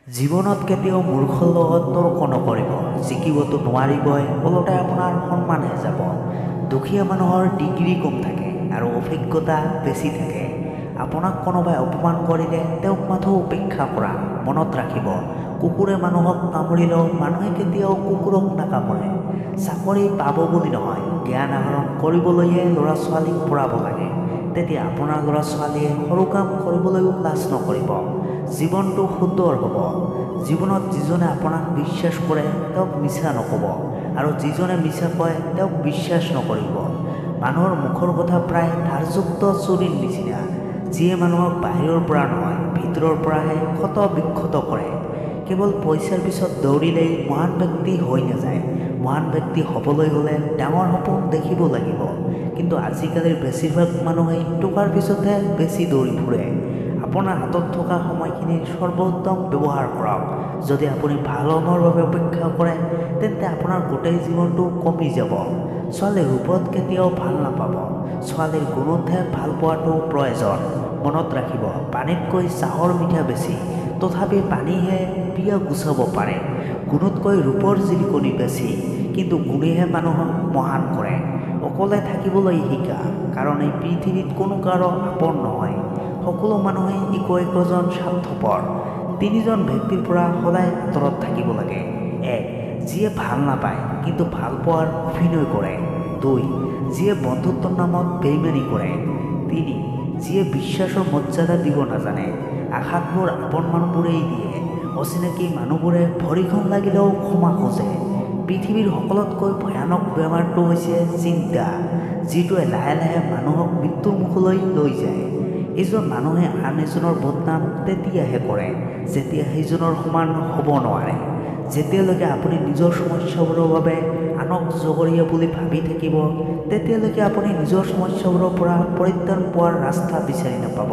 জীৱনত কেতিয়াও মূৰ্খৰ লগত তৰ্ক নকৰিব, জিকিবতো নোৱাৰিবই, ওলোটাই আপোনাৰ সন্মানহে যাব। দুখীয়া মানুহৰ ডিগ্ৰী কম থাকে আৰু অভিজ্ঞতা বেছি থাকে। আপোনাক কোনোবাই অপমান কৰিলে তেওঁক মাথো উপেক্ষা কৰা। মনত ৰাখিব, কুকুৰে মানুহক কামুৰিলেও মানুহে কেতিয়াও কুকুৰক নাকামোৰে। চাকৰি পাব বুলি নহয়, জ্ঞান আহৰণ কৰিবলৈহে ল'ৰা ছোৱালীক পঢ়াব লাগে। তেতিয়া আপোনাৰ ল'ৰা ছোৱালীয়ে সৰু কাম কৰিবলৈও লাজ নকৰিব। জীৱনটো সুন্দৰ হ'ব। জীৱনত যিজনে আপোনাক বিশ্বাস কৰে তেওঁক মিছা নক'ব, আৰু যিজনে মিছা কয় তেওঁক বিশ্বাস নকৰিব। মানুহৰ মুখৰ কথা প্ৰায় ধাৰযুক্ত চুৰিৰ নিচিনা, যিয়ে মানুহক বাহিৰৰ পৰা নহয় ভিতৰৰ পৰাহে ক্ষত বিক্ষত কৰে। কেৱল পইচাৰ পিছত দৌৰিলেই মহান ব্যক্তি হৈ নাযায়। মহান ব্যক্তি হ'বলৈ হ'লে ডাঙৰ সপোন দেখিব লাগিব। কিন্তু আজিকালিৰ বেছিভাগ মানুহেই টকাৰ পিছতহে বেছি দৌৰি ফুৰে। আপোনাৰ হাতত থকা সময়খিনিৰ সৰ্বোত্তম ব্যৱহাৰ কৰক। যদি আপুনি ভাল সময়ৰ বাবে অপেক্ষা কৰে তেন্তে আপোনাৰ গোটেই জীৱনটো কমি যাব। ছোৱালীৰ ৰূপত কেতিয়াও ভাল নাপাব, ছোৱালীৰ গুণতহে ভাল পোৱাটো প্ৰয়োজন। মনত ৰাখিব, পানীতকৈ চাহৰ মিঠা বেছি, তথাপি পানীহে পিয়াহ গুচাব পাৰে। গুণতকৈ ৰূপৰ জিলিকনি বেছি, কিন্তু গুণেহে মানুহক মহান কৰে। অকলে থাকিবলৈ শিকা, কাৰণ এই পৃথিৱীত কোনো কাৰো আপোন নহয়। সকলো মানুহেই একো একোজন স্বাৰ্থপৰ। তিনিজন ব্যক্তিৰ পৰা সদায় আঁতৰত থাকিব লাগে। এক, যিয়ে ভাল নাপায় কিন্তু ভাল পোৱাৰ অভিনয় কৰে। দুই, যিয়ে বন্ধুত্বৰ নামত বেইমানি কৰে। তিনি, যিয়ে বিশ্বাসৰ মৰ্যাদা দিব নাজানে। আঘাতবোৰ আপোন মানুহবোৰেই দিয়ে, অচিনাকি মানুহবোৰে ভৰিখন লাগিলেও ক্ষমা খোজে। পৃথিৱীৰ সকলোতকৈ ভয়ানক বেমাৰটো হৈছে চিন্তা, যিটোৱে লাহে লাহে মানুহক মৃত্যুৰ মুখলৈ লৈ যায়। এজন মানুহে আন এজনৰ বদনাম তেতিয়াহে কৰে যেতিয়া সেইজনৰ সমান হ'ব নোৱাৰে। যেতিয়ালৈকে আপুনি নিজৰ সমস্যাবোৰৰ বাবে আনক জগৰীয়া বুলি ভাবি থাকিব, তেতিয়ালৈকে আপুনি নিজৰ সমস্যাবোৰৰ পৰা পৰিত্ৰাণ পোৱাৰ ৰাস্তা বিচাৰি নাপাব।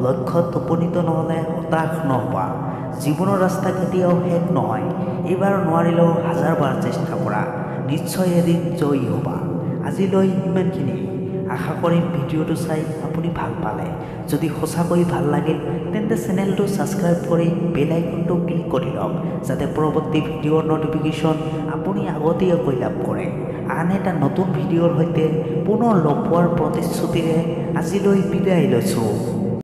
লক্ষ্যত উপনীত নহ'লে হতাশ নহ'বা। জীৱনৰ ৰাস্তা কেতিয়াও শেষ নহয়। এইবাৰ নোৱাৰিলেও হাজাৰবাৰ চেষ্টা কৰা, নিশ্চয় এদিন জয়ী হ'বা। আজিলৈ ইমানখিনি। আশা কৰিম ভিডিঅ'টো চাই আপুনি ভাল পালে। যদি সঁচাকৈ ভাল লাগিল তেন্তে চেনেলটো ছাবস্ক্ৰাইব কৰি বেল আইকনটো ক্লিক কৰি লওক, যাতে পৰৱৰ্তী ভিডিঅ'ৰ ন'টিফিকেশ্যন আপুনি আগতীয়াকৈ লাভ কৰে। আন এটা নতুন ভিডিঅ'ৰ সৈতে পুনৰ লগ পোৱাৰ প্ৰতিশ্ৰুতিৰে আজিলৈ বিদায় লৈছোঁ।